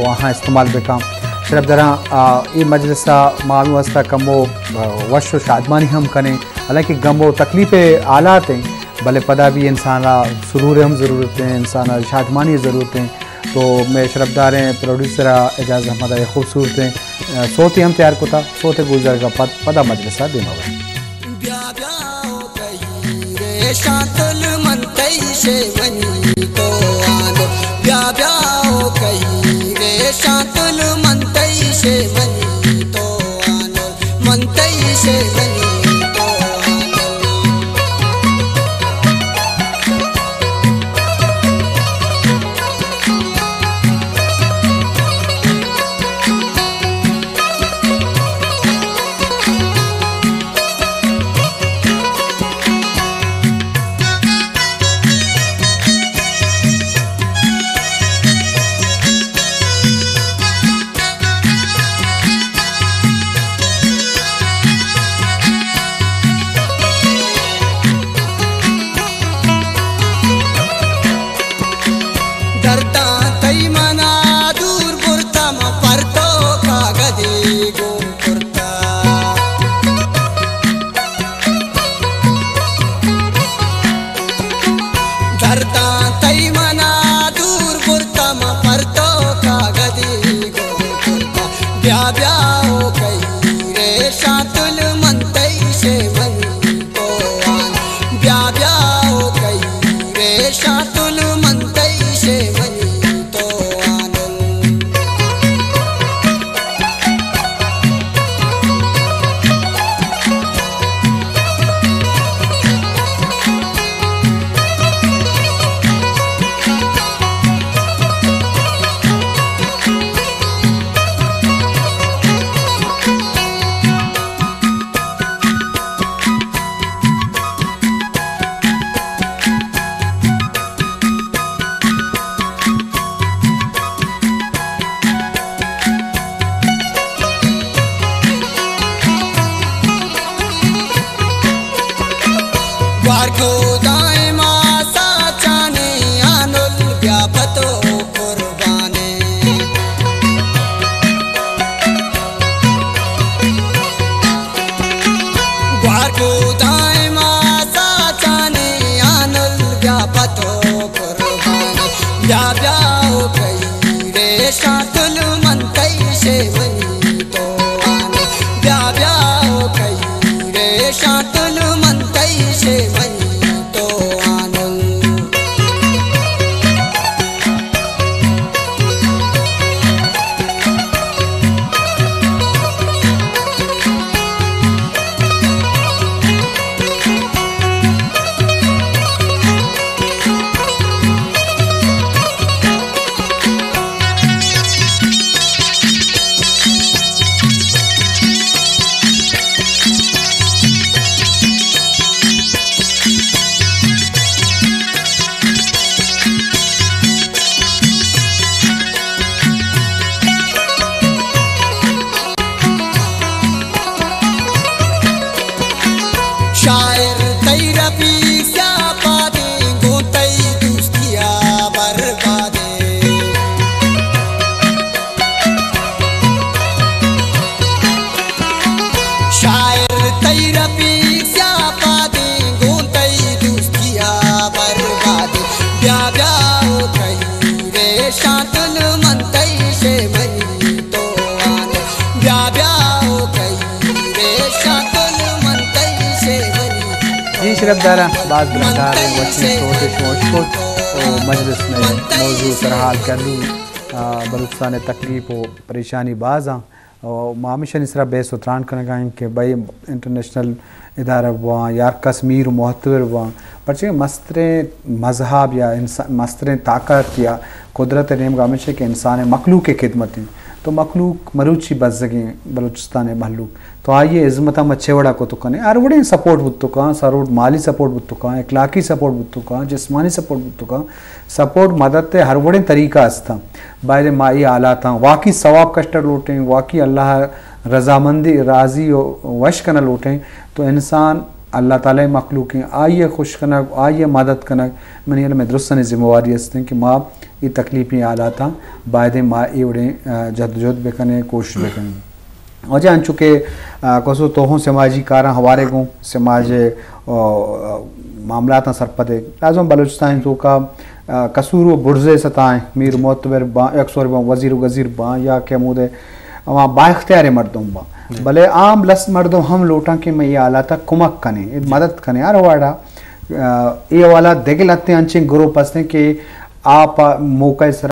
آہاں استعمال بکاں۔ شرپ داراں، آ، اے مجلس ءَ ما ہمے واسطہ کمو، آ، وش و شادمانی ہم کنیں، حالانکہ غم و تکلیف ءِ حالات ایں، بلے پدا بھی انسان ءَ سرور ءِ ہم ضرورت ایں، انسان ءَ شادمانی ءِ ضرورت ایں۔ تو مئے شرپداریں پروڈیوسر ءَ اعجاز احمد ءَ اے خوبصورتیں، آ، سوتے ہم تیار کتا، سوتے گوشدارگ ءَ پد پدا مجلس ءَ دیما بئیں۔ بیا بیا او کہیرے شاتل من تئی شیونی تو آنو۔ بیا بیا او کہیرے شاتل من تئی شیونی تو آنو۔ من تئی شیونی تو آنو۔ درداں تئی منا دور برتم، پر تو کاگدے گوں کرتا۔ درداں تئی منا دور برتم، پر تو کاگدے گوں کرتا۔ بیا بیا او کہیرے شاتل من تئی شیونی تو آن۔ بیا بیا او کہیرے شاتل من تئی شیونی تو آنن۔ گوار کو دائما ساچانی آنل بیا پتو قربانے۔ گوار کو دائما ساچانی آنل بیا پتو قربانے۔ بیا بیا او کہیرے شاتل من تئی شیونی تو آنے۔ بیا بیا او کہیرے شاتل من تئی شیونی تو آنن۔ شاعر تئی رفیق سیاہ پادیں، گوں تئی دوستی ءَ بربادیں۔ شاعر تئی رفیق سیاہ پادیں، گوں تئی دوستی ءَ بربادیں۔ بیا بیا او کہیرے شاتل من تئی شیونی تو آنے۔ بیا بیا او کہیرے شاتل من تئی شیونی۔ جی شرپ داراں، باز براں دار وشیں سوتے شما اشکت و مجلس مئے موضوع سرحال کردو، آ، بلوچستان ءِ تکلیف و پریشانی باز آں۔ و ما ہمیشانی سرا بحث و تران کنگا ایں کہ بھئی انٹرنیشنل ادارہ بواں یا ہر کس میر و معتبر بواں، پرچہ کہ مستریں مذہب یا انسان، مستریں طاقت یا قدرت ءِ نیمگا ہمیش ایں کہ انسان ءِ مخلوق ءِ خدمت ایں۔ تو مخلوق مروچی بزگیں بلوچستان ءِ مہلوک، تو آئی ءِ ہزمت ءَ ما چے وڑا کت کنیں؟ ہر وڑیں سپورٹ بوت کنت، ہر وڑ مالی سپورٹ بوت کنت، اخلاقی سپورٹ بوت کنت، جسمانی سپورٹ بوت کنت۔ سپورٹ مدد ءِ ہر وڑیں طریقہ است انت۔ باید ما اے حالاتاں واقعی ثواب کشتر لوٹیں، واقعی اللہ ءِ رضامندی، راضی و وش کنگ لوٹیں، تو انسان اللہ تعالی ءِ مخلوق ایں، آئی ءِ خوش کنگ، آئی ءِ مدد کنگ منی علم ءَ درستانی ذمہ واری است انت کہ ما اے تکلیفیں حالاتاں بایدیں ما اے وڑیں، آ، جدوجہد بکنیں، کوشش بکنیں۔ واجہ انچو کہ، آ، کسو تو ہوں سماجی کاراں ہوارے گوں، سماج، آ، معاملاتاں سرپدے۔ لازم بلوچستان توکا، آ، قصور و برزے ستائیں، میر معتبر باں، یک سور باں، وزیر و گزیر باں، یا کہ ہمودے ہما با اختیار مردم باں۔ بلے عام لس مردم ہم لوٹاں کہ میں اے حالاتا کمک کنیں، مدد کنیں۔ ہر وڑا، آ، اے حوالہ دگہ لہتیں انچیں گروپ ہستیں کہ آ پہ موقع سرا